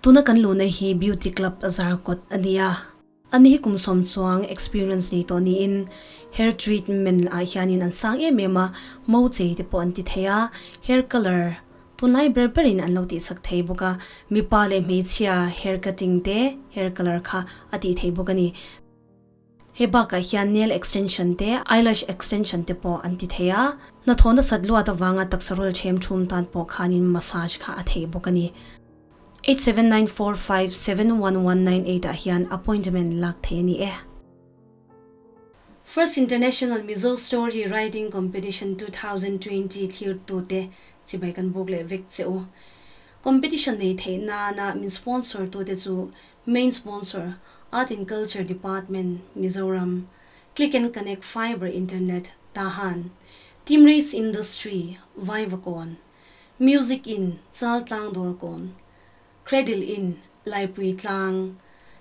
Tuna kan luhna hi Beauty Club Zarkawt a ni a. Ani hi kum sawm chuang experience nei tawh niin hair treatment ah hianin an sang em em a, mo chei te pawh an ti thei a, hair colour tunlai ber berin an lo tihsak thei bawk a, mipa leh hmeichhia hair cutting te hair colour kha a tih thei bawk a ni. He bakah hian nail extension te, eyelash extension te pawh an ti thei a, hnathawh nasat luat avanga taksa rul ṭhem ṭhum tan pawh khanin massage kha a theih bawk a ni. 8794571198 ah hian appointment lak theih a ni e. First International Mizo Story Writing Competition 2020 thlirtute chibai kan buk leh vek che u. Competition nei theih nana min sponsor tute chu Main Sponsor, Art and Culture Department, Mizoram, Click and Connect Fibre Internet, Tahan, Team Race Industry, Vaivakawn, Music Inn, Chaltlang Dawrkawn, Cradle Inn, Laipui Tlang,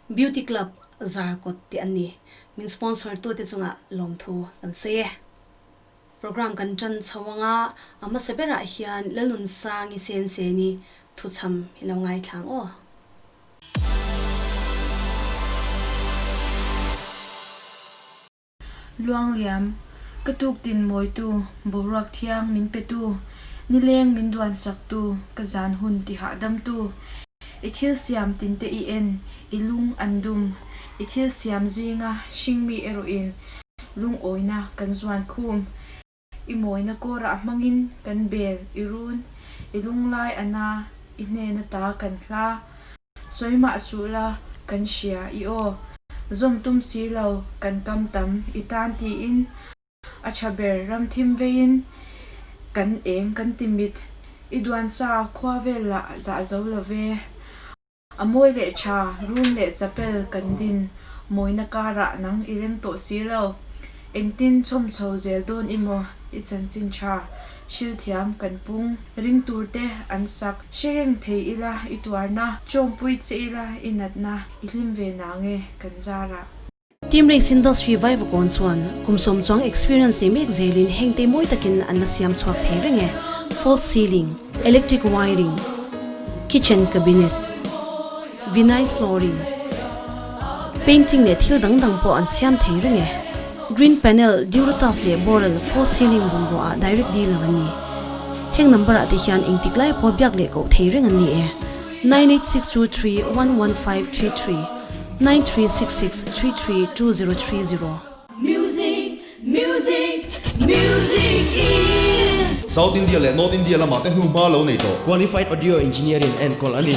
Beauty Club, Zarkawt te an ni. Min sponsor tute chungah lawmthu kan sawi e. Program kan tan chho anga a hmasa berah hian Lalnunsangi Senseni thuchham i lo ngaithlang aw. Luangliam, Ka tuktin mawitu, boruak thiang min petu, nileng min duan saktu, ka zan hun ti hahdamtu. I thil siam tinte i en, i lung an dum. I thil siam zinga hringmi erawhin lungawina kan zuan khum. I mawina kawrah hmangin kan bel i run, i lunglai a na, i hnena ta kan hla. Sawi mah suh la, kan hria i aw. Zawm tum si lo, kan kam tam i tan tiin a tha ber ram thim veiin kan eng kan ti mit, i duan sa khua vel lah zah zo lo ve. A mawi leh tha, rum leh chapel kan din mawina karah nang i reng tawh si lo. Engtin chhawm chho zel dawn i maw i chanchin tha, hril thiam kan pung, ring tur te an sak, hre reng thei ila i tuarna, chawmpui che ila i natna, i hlim ve nang e kan zarah. Team Race Industry Vaivakawn chuan kum sawm chuang experience nei mek zelin heng te mawi takin an la siam chhuak thei reng e, false ceiling, electric wiring, kitchen cabinet, vinyl flooring, painting leh thil dang dang pawh an siam thei reng e. Green panel, Durotaf leh Boral false ceiling bungrua ah direct dealer an ni. Heng number ah te hian engtik lai pawh biak leh koh thei reng an ni e. 98623 11533 9366 332030. Music, music, music in. South India leh North India lamah te hnuhma lo nei tawh. Qualified Audio Engineer in enkawl a ni.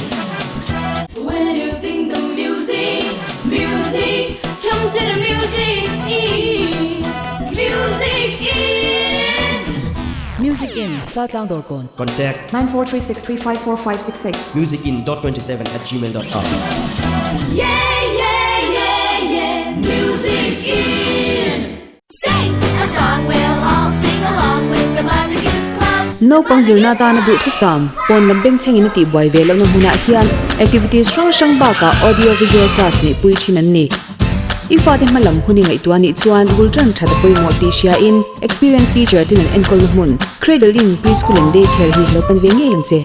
When you think the music, music, come to the music in, music in. Music in, Chaltlang Dawrkawn. Contact. 9436354566. Musicin.27@gmail.com. Yeah, yeah, yeah, yeah, music in. Sing a song we'll all sing along with the Mother Goose Club. Naupang zirna atana duhthusam, pawn lam bengchhengin a tihbuai ve lohna hmunah hian activities hrang hrang bakah audio visual class neihpui thin an ni. I fate hmalam hun i ngaihtuah nih chuan bul tan that a pawimawh tih hriain experienced teacher ten an enkawlna hmun Cradle Inn Preschool and Day Care hi lo pan ve ngei ang che.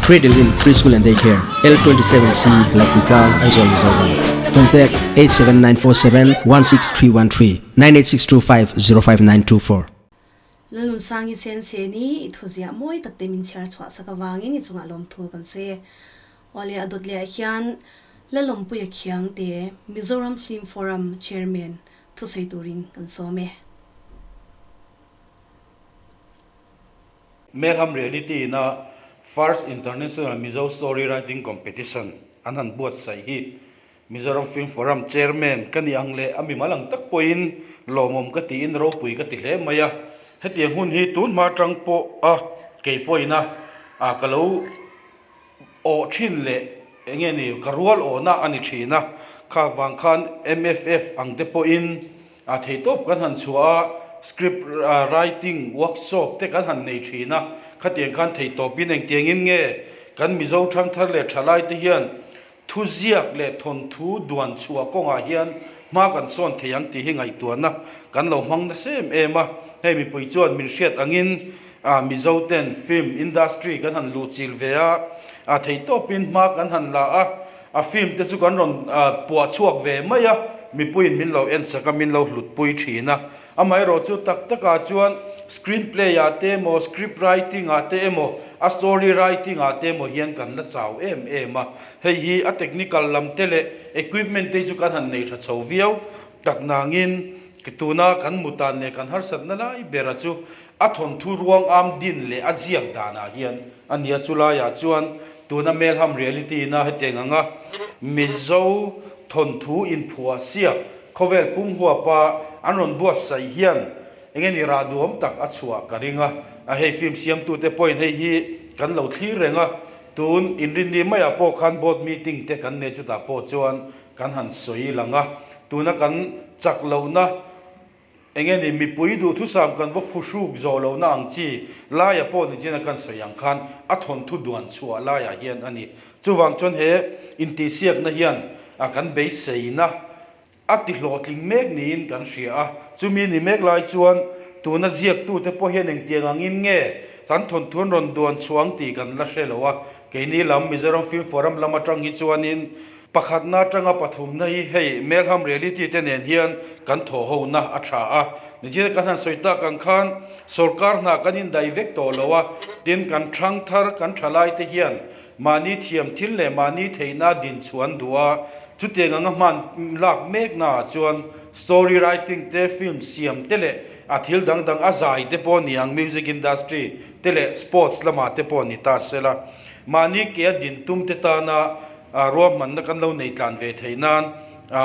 Cradle Inn Preschool and Day Care, L27C, Lapuitlang, Aizawl, Mizoram. Contact 87947 16313 98625 05924. Lalnunsangi Sense-ni i thuziah mawi tak te min chhiar chhuah sak avangin i chungah lawmthu kan sawi e. Awle a dawt leh ah hian Lalawmpuia Khiangte, Mizoram Film Forum Chairman thusawi turin kan sawm e. Melham Reality ina First International Mizo Story Writing Competition an han buatsaih hi Mizoram Film Forum Chairman ka nih ang leh a mimal ang tak pawhin lawmawm ka tiin ropui ka ti hle mai a. Hetiang hun hi tun hma atang pawh a kei pawhin a ka lo awh thin leh eng nge ni ka rual awhna a ni thin a. Kha vang khan MFF ang te pawhin a theihtawp kan han chhuah a, script writing workshop te kan han nei thin a. Khatiang khan theihtawpin engtiangin nge kan Mizo thangthar leh thalai te hian Thuziak leh thawnthu duan chhuah kawngah hian hma kan sawn thei ang tih hi ngaihtuahna kan lo hmang nasa em em a. Hei mipui chuan min hriat angin Mizo ten film industry kan han luh chil ve a, A theihtawpin hma kan han la a, a film te chu kan rawn puah chhuak ve mai a, mipuiin min lo ensak a, min lo hlutpui thin a. Amaherawh chu tak takah chuan screen play ah te emaw, script writing ah te emaw, a story writing ah te emaw hian kan la chau em em a. Hei hi a technical lam te leh equipment te hi chu kan han nei tha chho viau tak nangin tuna kan mutan leh kan harsatna lai bera chu A thawnthu ruang am din leh a ziak danah hian a nia chulaiah chuan tuna Melham Reality ina hetiang anga Mizo thawnthu inphuah siak khawvel pum huapa an rawn buatsaih hian enge ni rah duhawm tak a chhuah ka ring a, a hei film siamtute pawhin hei hi kan lo thlir reng a, tun inrinni maiah pawh khan board meeting te kan nei chutah pawh chuan kan han sawi lang a, tuna kan chak lohna Enge ni, mipui duhthusam kan va phuhruk zawh lohna ang chi laia pawh ni chin a kan sawi ang khan a thawnthu duan chhuah laiah hian a ni. Chuvang chuan he intihsiakna hian a kan beiseina a ti hlawhtling mek niin kan hria a. Chumi ni mek lai chuan tuna ziaktute pawh hian engtiang angin nge kan thawnthu an rawn duan chhuah ang tih kan la hre lo a. Keini lam Mizoram Film Forum lam atang hi chuanin Pakhatna atanga pathumna hi hei Melham Reality te nen hian kan thawhhona a tha a. Nichina kan han sawi tak ang khan sorkar hna kan indai vek tawh lo a, tin kan thang thar kan thalai te hian mahni thiam thil leh mahni theihna din chhuan duh a, chutiang anga hman lak mekna ah chuan story writing te, film siam te leh a thil dang dang a zai te pawh ni ang music industry te leh sports lamah te pawh ni ta sela mahni ke a din tum te tana Ruahmanna kan lo nei tlan ve theih nan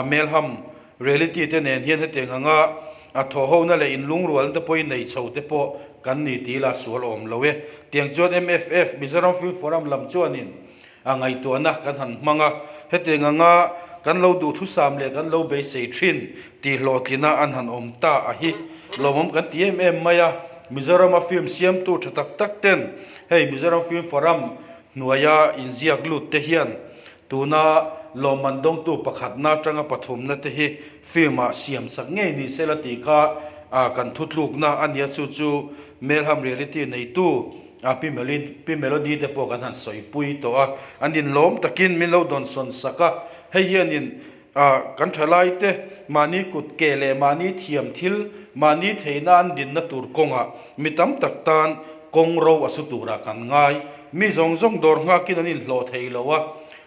Melham Reality te nen hian hetiang anga thawhhona leh inlungrualna te pawhin nei chho te pawh kan ni tih ila sual awm lo e. Tiang chuan MFF, Mizoram Film Forum lam chuanin ngaihtuahna kan han hmang a, hetiang anga kan lo duhthusam leh kan lo beisei thin tih hlawhtlina an han awm ta a hi lawmawm kan ti em em mai a. Mizorama film siamtu tha tak tak ten hei Mizoram Film Forum Hnuaia inziak lut te hian tuna lawmman dawngtu pakhatna atanga pathumna te hi film-ah siam sak ngei ni sela tih kha kan thutlukna a nia chu chu Melham Reality neitu Pi Pi Melody te pawh kan han sawipui tawh a, an inlawm takin min lo dawnsawn sak a, hei hianin A, kan thalaite mahni kut ke leh mahni thiam thil, mahni theihna an dinna tur kawngah mi tam tak tan kawng ro a su turah kan ngai. Mi zawng zawng dawr nghakin an inhlawh thei lo a,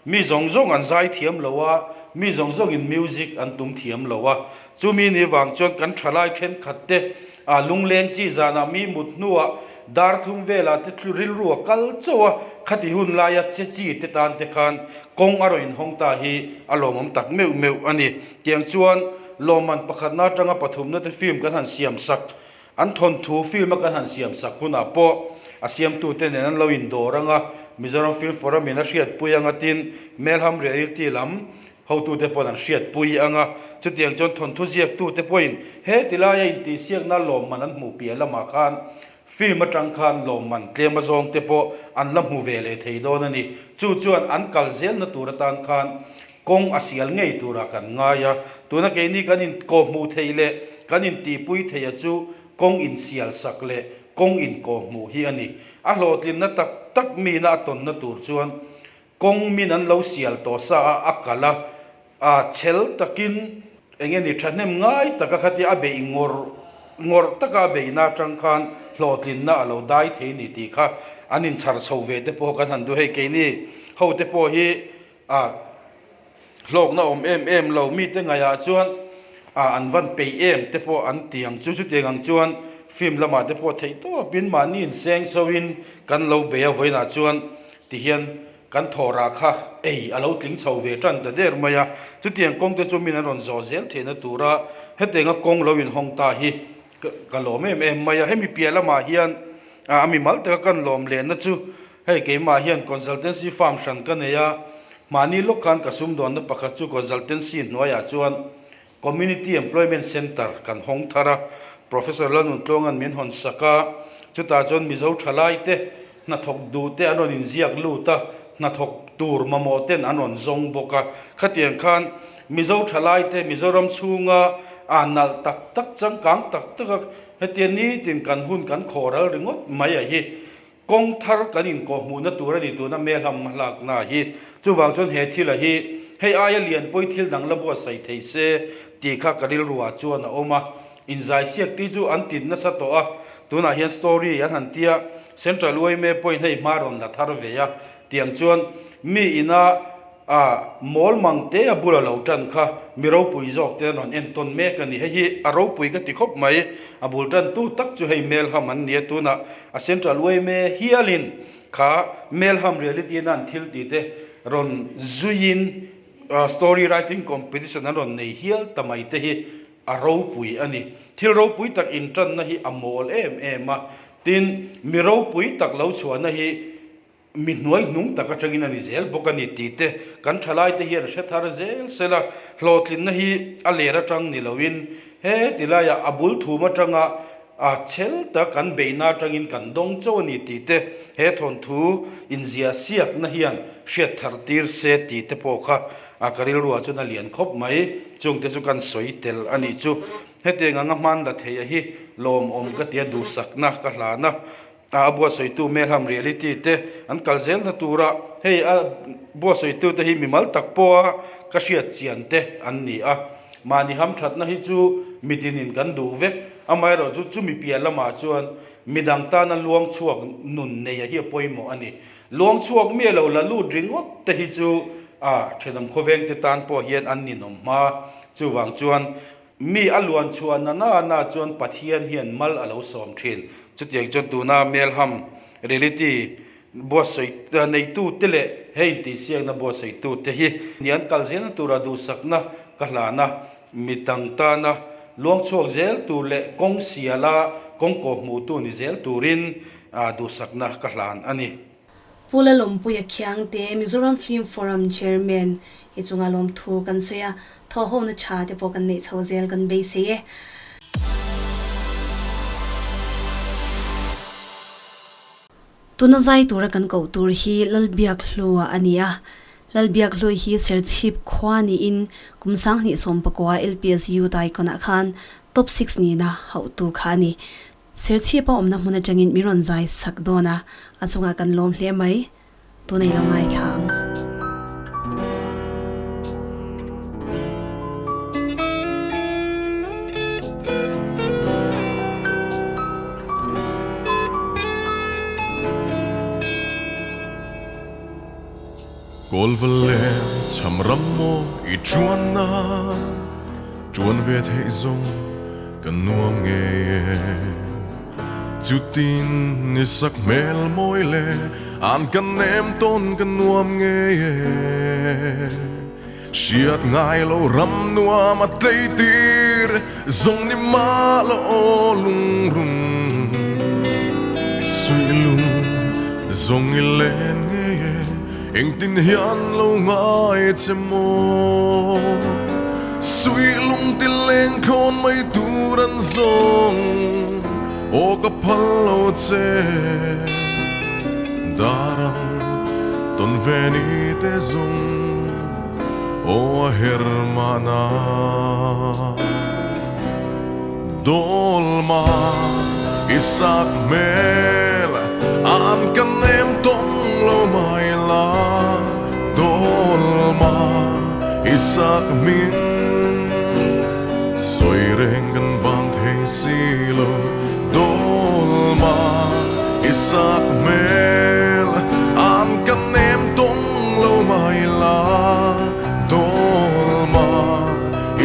mi zawng zawng an zai thiam lo a, mi zawng zawngin music an tum thiam lo a. Chumi ni vang chuan kan thalai thenkhat te A lungleng chi zanah mi mut hnuah dar thum velah te thlu rilru a kal chauh a, khati hun laia che chi te tan te khan kawng a rawn inhawng ta hi a lawmawm tak meuh meuh a ni. Tiang chuan lawmman pakhatna atanga pathumna te film kan han siam sak, an thawnthu film a kan han siam sak hunah pawh a siamtute nen an lo indawr ang a, Mizoram Film Forum in a hriatpui ang a tin Melham Reality lam Hotute paw'n an hriatpui ang a, chutiang chuan thawnthu ziaktute pawhin he ti laia intihsiakna lawmman an hmuh piah lamah khan film atang khan lawmman tlem azawngte pawh an la hmu ve leh thei dawn a ni. Chu chuan an kal zelna tur atan khan kawng a sial ngei turah kan ngai a, tuna keini kan inkawhhmuh theih leh kan intihpui theih a chu kawng insial sak leh kawng inkawhhmuh hi a ni. A hlawhtlinna tak tak mina a tawnna tur chuan Kawng min an lo sial tawh sa a, a kal a, a chhel takin eng nge ni thahnem ngai taka khatia a beih ngawrh ngawrh taka a beihna atang khan hlawhtlinna a lo dai thei ni tih kha an inchhar chho ve te pawh kan han duh hei keini ho te pawh hi a hlawkna awm em em lo mite ngaihah chuan a an van peih em te pawh an ti ang chu chutiang ang chuan film lamah te pawh theih tawpin mahni inseng chhoin kan lo bei a vawiinah chuan Tihian kan thawhrah kha ei a lo tling chho ve tan ta der mai a, chutiang kawng te chu min an rawn zawh zel theihna tura hetianga kawng lo inhawng ta hi ka lawm em em mai a. Hemi piah lamah hian a mimal taka kan lawm lehna chu hei keimah hian consultancy firm hran ka nei a, mahni lawk khan ka sumdawnna pakhat chu consultancy hnuaiah chuan Community Employment Centre kan hawng thar a, Professor Lalnuntluanga'n min hawn sak a, chutah chuan Mizo thalaite hnathawk duhte an rawn inziak lut a, hnathawk tur mamawh ten an rawn zawng bawk a. Khatiang khan Mizo thalaite Mizoram chhunga a nalh tak tak, changkang tak tak a, hetia nitin kan hun kan khawhral ringawt mai a hi. Kawng thar kan inkawhhmuhna tur a ni tuna Melham hlakna hi. Chuvang chuan he thila hi hei aia lianpui thil dang la buatsaih thei se tih kha ka rilruah chuan a awm a. Inzaisiak tih chu an tin nasa tawh a, tunah hian story an han tia Central yma pawhin hei hma rawn la thar ve a, tiang chuan mi ina A mawl mang te a bula lo tan kha mi ropui zawk te an rawn entawn mek a ni. Hei hi a ropui ka ti khawp mai. A bul tantu tak chu hei Melham an ni a, tunah a Central yma hialin kha Melham reality na an thil tih te rawn zuiin story writing competition an rawn nei hial ta mai te hi a ropui a ni. Thil ropui tak intanna hi a mawl em em a, tin mi ropui tak lo chhuahna hi Mi hnuai hnung tak atangin a ni zel bawk a ni tih te kan thalaite hian hre thar zel sela, hlawhtlinna hi a ler atang ni loin he ti laiah a bul thum atanga a chhel tak kan beihna atangin kan dawng chauh a ni tih te he thawnthu inzia siakna hian hriat thar tir se tih te pawh kha a ka rilruah chuan a lian khawp mai. Chungte chu kan sawi tel a nih chu. Hetiang anga hman la theia hi lawmawm ka tia duhsakna ka hlan a. A buatsawitu Melham Reality te an kal zelna tura hei a buatsawitu te hi mimal tak pawha ka hriat chian te an ni a. Mahni hamthatna hi chu mitinin kan duh vek, amaherawh chu chumi piah lamah chuan midang tana luang chhuak nun neia hi a pawimawh a ni. Luang chhuak miah lo la lut ringawt te hi chu a thenawm khawveng te tan pawh hian an ninawm hma. Chuvang chuan Mi a luan chhuah na na na chuan Pathian hian mal a lo sawm thin. Chutiang chuan tuna Melham Reality buatsawi neitute leh he intihsiakna buatsawihtute hi ni an kal zelna tura duhsakna ka hlan a, mi dang tana luang chhuak zel tur leh kawng siala kawng kawhhmuhtu ni zel turin duhsakna ka hlan a ni. Pu Lalawmpuia Khiangte, Mizoram Film Forum Chairman, i chunga lawmthu kan sawi a, thawhhona tha te pawh kan neih chho zel kan beisei e. Tuna zai tura kan koh tur hi Lalbiakhlua a ni a. Lalbiakhlui hi Serchhip khua niin kum sanghnih sawmpakua LPS Youth Icon ah khan Top Six nihna hauhtu kha a ni. Serchhip a awmna hmun atangin mi rawn zai sak dawn a, a chungah kan lawm hle mai. Tunei lo ngaithla ang. Kawlva leh chham ram maw i chuan a, chuan ve theih zawng Kan nuam ngei e. Chutin ni sak hmel mawi le an kan nem tawn kan nuam ngei e. Hriat ngai lo ram nuam a tlei tir zawng ni mah lo aw lungrun. Suih lung zawng i len ngei e engtin hian lo ngai che maw. Suih lung ti leng thlawn mai tur an zawng aw ka phal lo che Darang tawn ve ni te zawng aw a her mahna Dawlma i sak hmel an ka nem tawng lo mai la Dawlma i sak hming sawi reng kan vang thei si lo Dawlma i sak hmel an ka nem tawng lo mai la Dawlma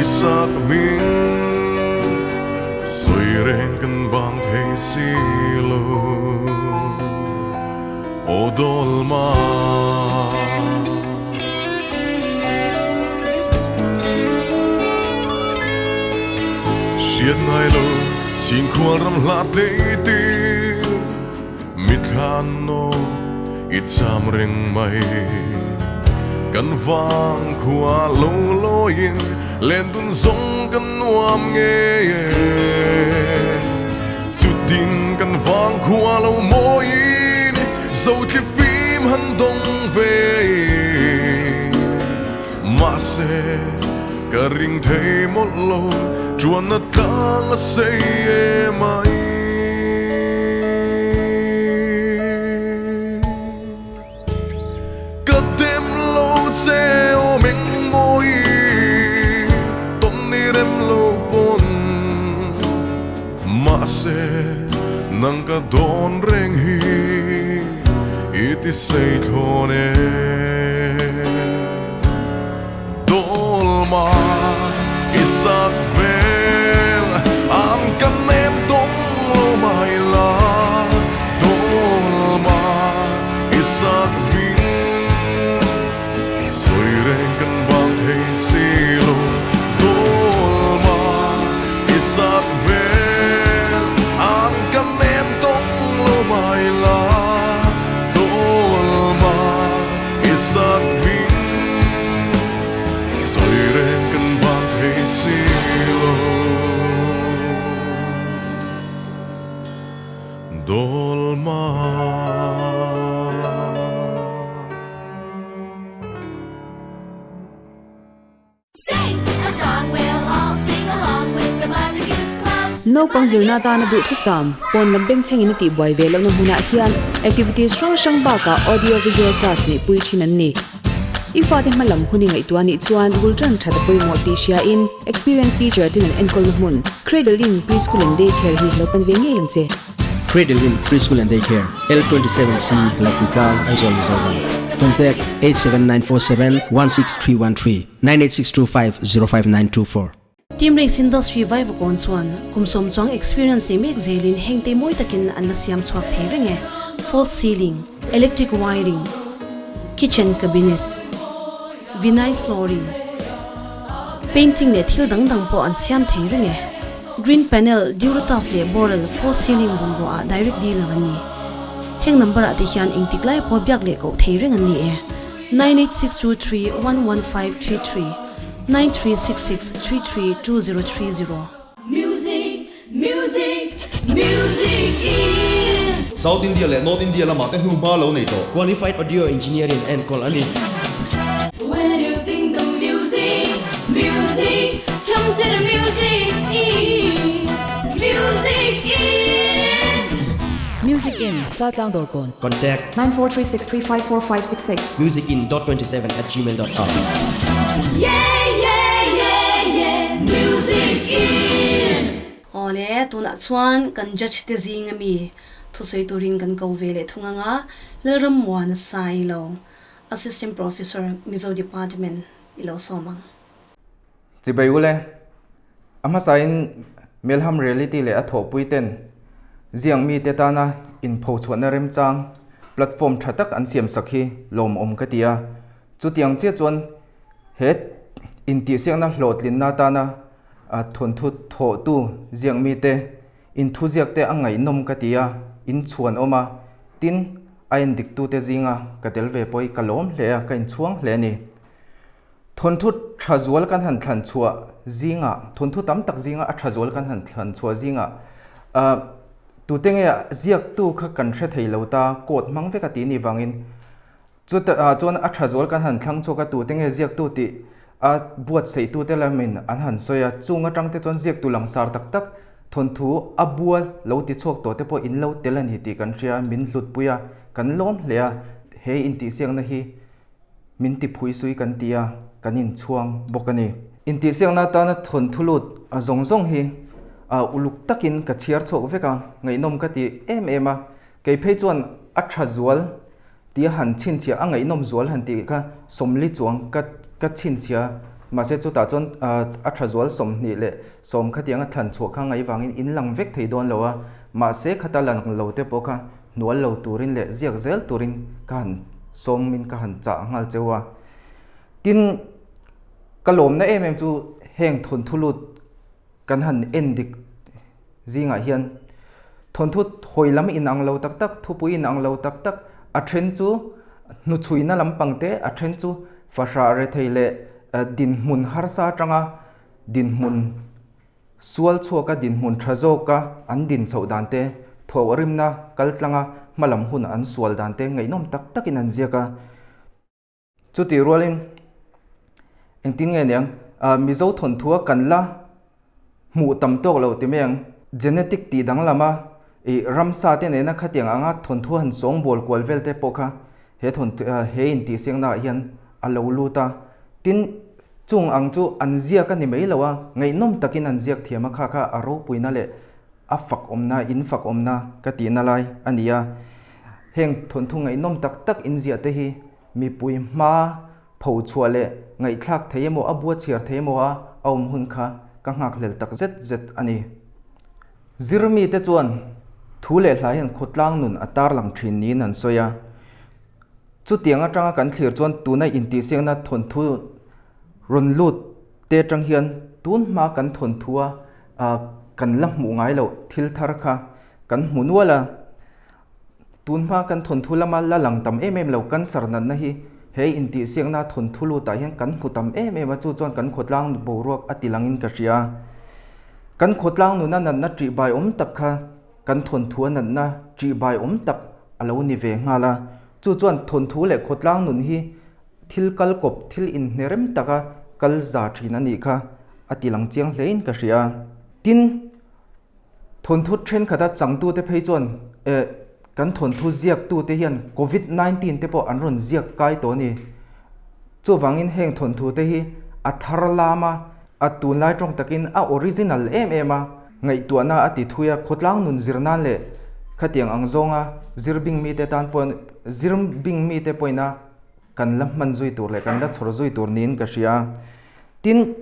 i sak hming sawi reng kan bang thei si lo aw Dawlma. Hriat ngai lo chhingkhual ram hla tlei tir Mithlan naw i cham reng mai. Kan vang khua lo lawiin len dun zawng kan nuam ngei e. Chutin kan vang khua lo mawiin zo thli fim han dawng ve. Mahse ka ring thei mawlh lo, chuanna tlang a sei e mai. ka dawn reng hi i ti sei thlawn e. Dolma i sak hmel ang ka nem tawng lo mai la Dolma i sak hming sawi reng kan bang thei si lo Dolma i sak hmel ang ka nem tawng lo mai la Dolma i sak hming sawi reng kan bang thei si lo Dolma. Naupang zirna atana duhthusam, pawn lam bengchhengin a tihbuai ve lohna hmunah hian activities hrang hrang bakah audio visual class neihpui thin an ni. I fate hma lam hun i ngaihtuah nih chuan bul tan that a pawimawh tih hriain experience teacher ten an enkawlna hmun Cradle Inn Preschool and Day Care hi lo pan ve ngei ang che. Cradle Inn Preschool and Day Care, L27C, Lapuitlang, Aizawl, Mizoram. Contact 87947 16313 98625 05924. Team Race Industry Vaivakawn chuan kum sawm chuang experience nei mek zelin hengte mawi takin an la siam chhuak thei reng e, false ceiling, electric wiring, kitchen cabinet, vinyl flooring, painting leh thil dang dang pawh an siam thei reng e. Green panel, Durotaf leh Boral false ceiling bungrua ah direct dealer an ni. Heng number ah te hian engtik lai pawh biak leh koh thei reng an ni e. 98623 11533 9366 332030. Music, music, music in. South India leh North India lamah te hnu hma lo nei tawh. Qualified Audio Engineer in enkawl a ni. When you think the music, music, come to the music in, music in. Music in, Chaltlang Dawrkawn. Contact. 9436354566. Musicin.27 at gmail dot com. Yeah, yeah, yeah, yeah, music in. Awle, tunah chuan kan judge te zing ami thusawi turin kan ko ve leh thung anga Lalrammuana Sailo, Assistant Professor, Mizo Department i lo sawm ang. Chibai ule, a hmasain Melham Reality leh a thawhpui ten ziak mite tana inphochhuahna remchang platform tha tak an siamsak hi lawmawm ka ti a. Chutiang chiah chuan he intihsiakna hlawhtlinna atana thawnthu thawhtu ziak mite inthuziak te a ngaihnawm ka ti a, inchhuan awm a, tin a endiktute zinga ka tel ve pawh hi ka lawm hle a, ka inchhuang hle a ni. Thawnthu tha zual kan han thlan chhuah zingah, thawnthu tam tak zinga a tha zual kan han thlan chhuah zingah ah tute nge ziaktu kha kan hre thei lo ta, court hmang vek a tih nih vangin chutah chuan a tha zual kan han thlang chhuak a tute nge ziaktu tih a buatsaih tute lamin an han sawi a, chung atang te chuan ziaktu langsar tak tak thawnthu a bual lo ti chhuak tawh te pawh in lo tel a ni tih kan hria, min hlutpui a, kan lawm hle a, he intihsiakna hi min ti phui sui kan ti a, kan inchhuang bawk a ni. Intihsiakna atana thawnthu lut zawng zawng hi uluk takin ka chhiar chhuak vek a, ngaihnawm ka ti em em a. Kei phei chuan a tha zual tia han chhinchhiah, a ngaihnawm zual han tih kha sawmli chuang ka ka chhinchhiah a, mahse chutah chuan a tha zual 20 leh sawm khatianga thlan chhuah kha ngaih vangin in lang vek thei dawn lo a, mahse khata lang lo te pawh kha hnual lo turin leh ziak zel turin ka han sawmin ka han chah nghal cheu a. Tin, ka lawmna em em chu heng thawnthu lut kan han en dik zingah hian thawnthu hawi lam inang lo tak tak, thupui inang lo tak tak, a then chu hnuchhuina lampang te, a then chu fahrah rethei leh dinhmun harsa atanga dinhmun Sual chhuaka dinhmun tha zawka an din chhoh dan te, thawhrimna kaltlanga hmalam hun an sual dan te ngaihnawm tak takin an ziak a. Chutih rualin engtin nge niang, Mizo thawnthua kan la hmuh tam tawk lo ti mai ang, genetic tih danglama ih ramsa te nena khatiang anga thawnthu han sawngbawl kual vel te pawh kha he thawnthu he intihsiakna ah hian a lo lut a. Tin, chung ang chu an ziak a ni mai lo a, ngaihnawm takin an ziak thiam a, kha kha a ropuina leh. a fak awmna, in fak awmna ka tihna lai a ni a. Heng thawnthu ngaihnawm tak tak inziah te hi mipui hma pho chhuah leh ngaihthlak thei emaw a bua chhiar thei emaw a a awm hun kha ka nghakhlel tak zet zet a ni. Zirmi te chuan thu leh hla hian khawtlang nun a tarlang thin niin an sawi a. Chutiang atanga kan thlir chuan tuna intihsiakna thawnthu rawn lut te atang hian tun hma kan thawnthu a kan la hmuh ngai loh thil thar kha kan hmu nual a. Tun hma kan thawnthu lama la lang tam em em lo cancer natna hi he intihsiakna thawnthu lutah hian kan hmu tam em em a, chu chuan kan khawtlang boruak a ti langin ka hria. Kan khawtlang nuna natna ṭihbai awm tak kha kan thawnthu a natna ṭihbai awm tak a lo ni ve nghal a, chu chuan thawnthu leh khawtlang nun hi thil kal kawp thil inhnerem taka kal za ṭhin a nih kha a ti lang chiang hlein ka hria. Tin. Thawnthu thenkhat a changtute phei chuan eh kan thawnthu ziaktute hian covid 19 te pawh an rawn ziak kai tawh a ni. Chuvangin heng thawnthu te hi a thar lam a, a tunlai tawng takin a original em em a, ngaihtuahna a ti thui a, khawtlang nun zir nan leh khatiang ang zawnga zir bing mite tan pawh zir bing mite pawhin a kan la hman zui tur leh kan la chhawr zui tur niin ka hria. Tin.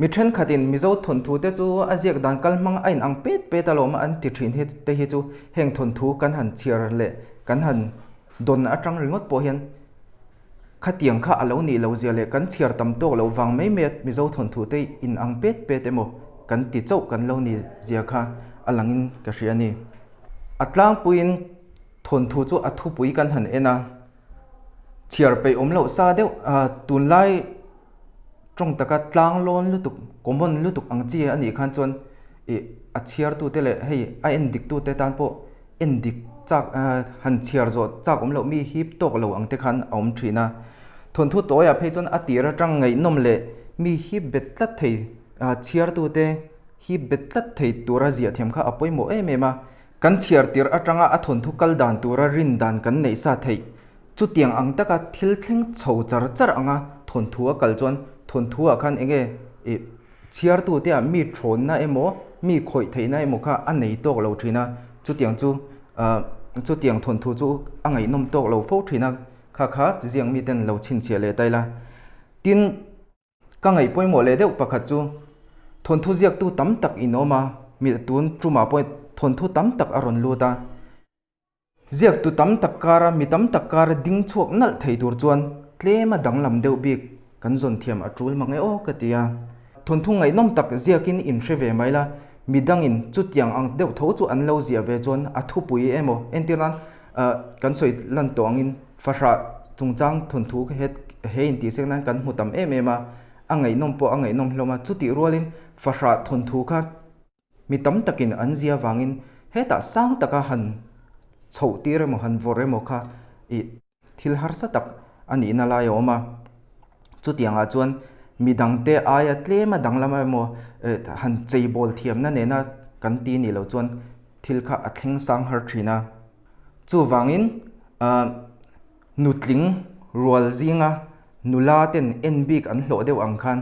Mi thenkhatin Mizo thawnthu te chu a ziak dan kal hmang a inang pet pet alawm an ti thin hi te hi chu heng thawnthu kan han chhiar leh kan han dawn atang ringawt pawh hian khatiang kha a lo nih loh zia leh kan chhiar tam tawk loh vang mai mai a Mizo thawnthu te inang pet pet emaw kan ti chauh kan lo nih zia kha a langin ka hria a ni. A tlangpuiin thawnthu chu a thupui kan han en a, chhiar peih awm loh sa deuh tunlai tawng taka tlang lawn lutuk common lutuk ang chi a nih khan chuan ih a chhiar tute leh hei a en dik tute tan pawh en dik chak han chhiar zawh chak awm loh mi hip tawk lo ang te khan a awm thin a thawnthu tawiah phei chuan a tir atang ngaihnawm leh mi hip bet tlat thei chhiar tute hip bet tlat thei tura ziah thiam kha a pawimawh em em a kan chhiar tir atanga a thawnthu kal dan tura rin dan kan neih sa theih Chutiang ang taka thil thleng chho char char anga thawnthu a kal chuan thawnthu ah khan enge ih chhiartu te ah mi thawnna emaw mi khawih theihna emaw kha a nei tawk lo thin a, chutiang chu ah chutiang thawnthu chu a ngaihnawm tawk lo fo thin a, kha kha ziak mi ten lo chhinchhiah leh ta ila. Tin. Ka ngaih pawimawh leh deuh pakhat chu thawnthu ziaktu tam tak in awm a, mi tun tumah pawh thawnthu tam tak a rawn lut a. Ziaktu tam tak kara mi tam tak kara ding chhuak nalh thei tur chuan tlema danglam deuh bik kan zawn thiam a tul mang e aw ka ti a. Thawnthu ngaihnawm tak ziakin in hre ve mai la, mi dangin chutiang ang deuh tho chu an lo ziah ve chuan a thupui emaw entir nan kan sawi lan tawh angin fahrah chungchang thawnthu he intihsek nan kan hmu tam em em a, a ngaihnawm pawh a ngaihnawm hlawm a, chutih rualin fahrah thawnthu kha Mi tam takin an zia vangin hetah sang taka han chhoh tir emaw han vawrh emaw kha ih thil harsa tak a nihna lai a awm a. Chutiangah chuan mi dangte aia tlema danglam emaw han cheibawl thiamna nena kan ti nih loh chuan thil kha a thleng sang har thin a. Chuvangin ah Nutling rual zinga nula ten en bik an hlawh deuh ang khan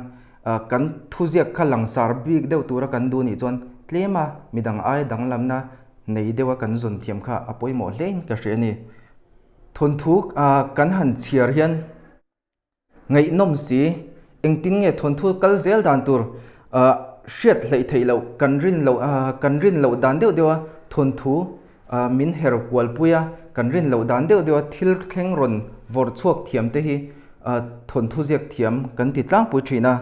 kan thuziak kha langsar bik deuh tura kan duh nih chuan tlema midang aia danglamna nei deuha kan zawn thiam kha a pawimawh hlein ka hria a ni. Thawnthu kan han chhiar hian Ngaihnawm si, engtin nge thawnthu kal zel dan tur hriat hleih theih loh kan rin loh kan rin loh dan deuh deuh a thawnthu min her kual pui a, kan rin loh dan deuh deuh a thil thleng rawn vawrh chhuak thiam te hi thawnthu ziak thiam kan ti tlangpui thin a.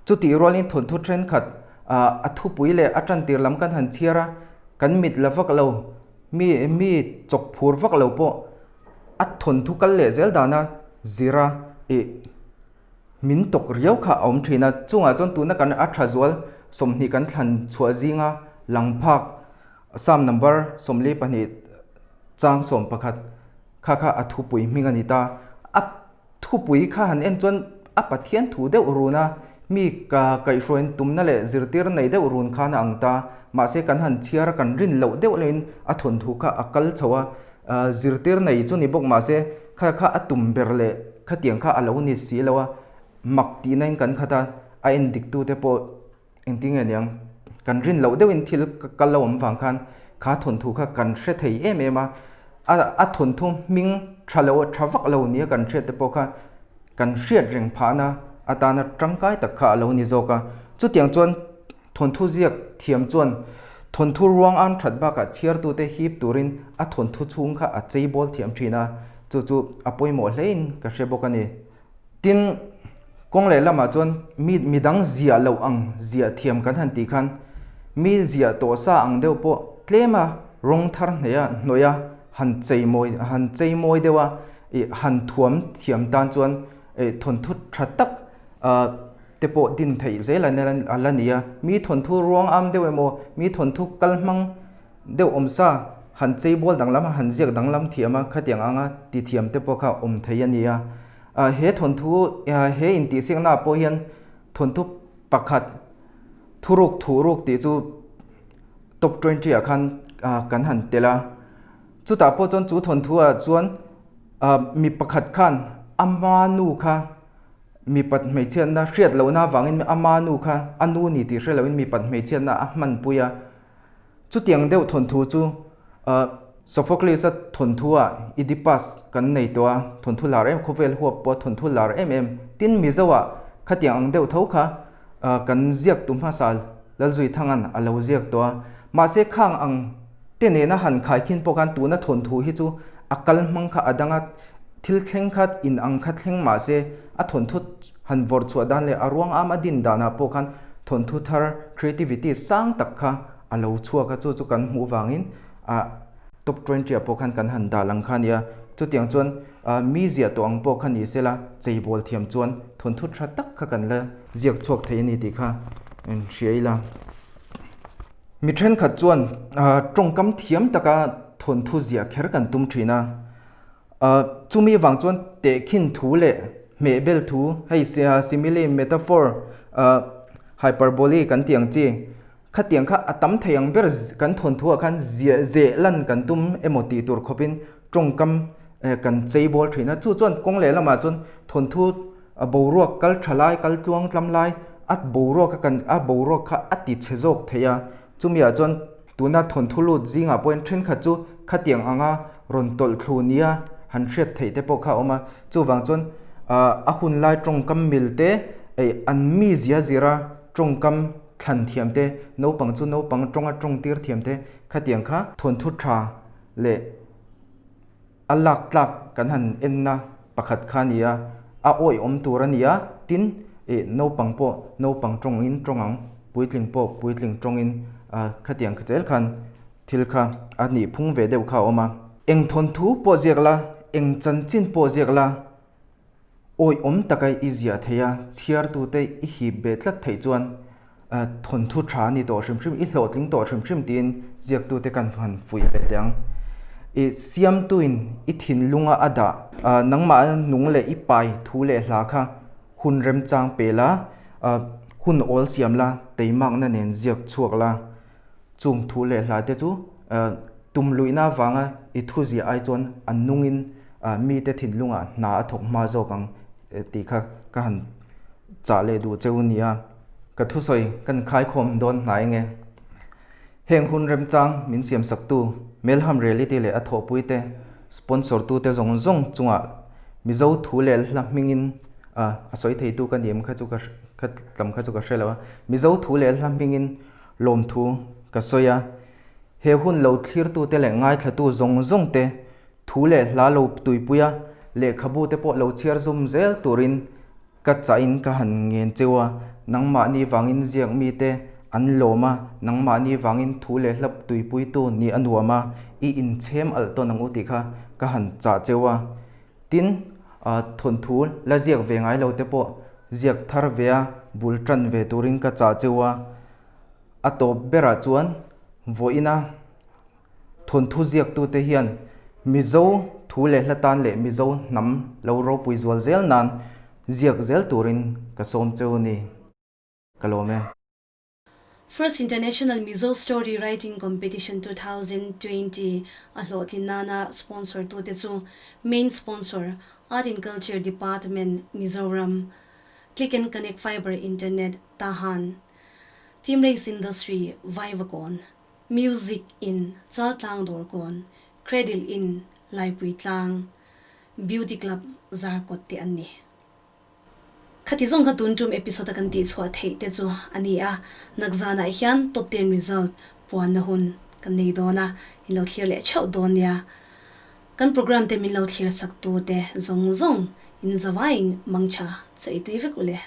Chutih rualin thawnthu thenkhat a thupui leh a tantir lam kan han chhiar a, kan mit la vak lo, mi mi chawk phur vak lo pawh A thawnthu kal leh zel dana zira ih min tawk riau kha a awm thin a, chungah chuan tuna kan a tha zual 20 kan thlan chhuah zinga lang phak Psalm number 42 chang 11 kha kha a thupui hming a ni ta. A thupui kha han en chuan a Pathian thu deuh run a, mi ka kaihhruain tumna leh zirtir nei deuh run khan a ang ta, mahse kan han chhiar a kan rin loh deuh loin a thawnthu kha a kal chho a, Zirtir nei chu ni bawk mahse kha kha a tum ber leh khatiang kha a lo ni si lo a, mak tihna in kan khat a, a en dik tu te pawh engtin nge niang? kan rin loh deuhin thil kal lo awm vang khan kha thawnthu kha kan hre thei em em a, a thawnthu hming tha lo tha vak lo nia kan hriat te pawh kha kan hriat reng phahna atana tangkai tak kha a lo ni zawk a. Chutiang chuan thawnthu ziak thiam chuan thawnthu ruang an that bakah chhiartute hip turin a thawnthu chhung kha a cheibawl thiam thin a, chu chu a pawimawh hlein ka hre bawk a ni. Tin, kawng leh lamah chuan mi midang ziah loh ang ziah thiam kan han tih khan mi ziah tawh sa ang deuh pawh tlema rawng thar hneia hnawih a han cheimawi han cheimawi deuh a ih han thuam thiam tan chuan ih thawnthu tha tak ah te pawh din theih zel a la ni a. Mi thawnthu ruang am deuh emaw mi thawnthu kal hmang deuh awm sa han cheibawl danglam a han ziak danglam thiam a khatiang anga ti thiam te pawh kha awm thei a ni a. He thawnthu he intihsiakna ah pawh hian thawnthu pakhat thuruk thuhruk tih chu top 20 ah khan kan han tel a. Chutah pawh chuan chu thawnthu ah chuan mi pakhat khan ama nu kha mipat hmeichhiatna hriat lohna avangin ama nu kha a nu ni tih hre loin mipat hmeichhiatna a hmanpui a. Chutiang deuh thawnthu chu Sophocles-a thawnthu-ah Oedipus kan nei tawh a, thawnthu lar em khawvel huap pawh thawnthu lar em em. Tin, Mizo-ah khatiang ang deuh tho kha kan ziaktu hmasa Lalzuithanga'n a lo ziak tawh a. Mahse, khang ang te nena han khaikhin pawh khan tuna thawnthu hi chu a kal hmang kha a dang a, thil thleng kha in ang kha thleng mahse a thawnthu han vawrh chhuah dan leh a ruang am a din danah pawh khan thawnthu thar creativity sang tak kha a lo chhuak a, chu chu kan hmuh vangin ah top 20 ah pawh khan kan han dah lang kha a nia. Chutiang chuan ah mi ziah tawh ang pawh kha ni sela cheibawl thiam chuan thawnthu tha tak kha kan la ziak chhuak thei a ni tih kha hria ila. Mi thenkhat chuan ah tawngkam thiam taka thawnthu ziah kher kan tum thin a. Chumi vang chuan tehkhin thu leh hmehbel thu, hei simile, metaphor, hyperbole kan tih ang chi, khatiang kha a tam thei ang ber kan thawnthu ah khan ziah zeh lan kan tum emaw tih tur khawpin tawngkam kan chei bawl thin a. Chu chuan kawng leh lamah chuan thawnthu boruak kal tha lai, kal tluang tlam lai, a boruak kha a boruak kha a ti chhe zawk thei a. Chumi ah chuan Tuna thawnthu lut zingah pawhin thenkhat chu khatiang anga rawn tawlh thlu nia han hriat theih te pawh kha a awm a, chuvang chuan a hun lai tawngkam mil te, an mi zia zira tawngkam thlan thiam te, naupang chu naupang tawnga tawng tir thiam te khatiang kha thawnthu tha leh A lak tlak kan han enna pakhat kha a ni a, a awihawm tur a ni a, tin ih naupang pawh naupang tawngin tawng ang, puitling pawh puitling tawngin khatiang zel khan thil kha a nih phung ve deuh kha a awm a. Eng thawnthu pawh ziak la, eng chanchin pawh ziak la, Awihawm taka i ziah theih a, chhiartute i hip ve tlat theih chuan thawnthu tha a ni tawh hrim hrim, i hlawhtling tawh hrim hrim tiin ziaktute kan han fuih ve teh ang. I siamtuin i thinlunga a dah, nangmah nung leh i pai thu leh hla kha hun remchang pe la, hun awl siam la, teimakna nen ziak chhuak la. Chung thu leh hla te chu tum luihna avanga i thu ziah ai chuan a nungin mite thinlungah hna a thawk hma zawk ang tih kha ka han chah leh duh cheu nia. Ka thusawi kan khaikhawm dawn hnai nge? Heng hun remchang min siamsaktu Melham Reality leh a thawhpuite, sponsor tute zawng zawng chungah Mizo thu leh hla hmingin a sawi theitu ka ni em kha chu ka tlam kha chu ka hre lo a, Mizo thu leh hla hmingin Lawmthu ka sawi a, he hun lo thlirtute leh ngaithlatu zawng zawng te thu leh hla lo tuipui a, lehkhabu te pawh lo chhiar zum zel turin ka chahin ka han ngen cheu a, nangmahni vangin ziak mite an lawm a, nangmahni vangin thu leh hla tuipuitu nih a nuam a, i inchhem alh tawn ang u tih kha ka han chah cheu a. Tin, thawnthu la ziak ve ngai lo te pawh ziak thar ve a, bul tan ve turin ka chah cheu a. A tawp berah chuan vawiina thawnthu ziaktute hian Mizo thu leh hla tan leh Mizo hnam lo ropui zual zel nan ziak zel turin ka sawm cheu a ni. Ka lawm e. First International Mizo Story Writing Competition 2020 a hlawhtlin nana sponsor tute chu Main Sponsor, Art and Culture Department, Mizoram, Click and Connect Fibre Internet, Tahan. Team Race Industry, Vaivakawn, Music In, Chaltlang Dawrkawn, Cradle In, Laipuitlang, Beauty Club, Zarkawt te an ni. Khati zawng kha tun tum episode a kan tih chhuah theih te chu a ni a, nakzanah hian top ten result puanna hun kan nei dawn a, in lo thlir leh theuh dawn nia. Kan program te min lo thlir sak tu te zawng zawng in zavaiin mangtha chaih tui vek u le.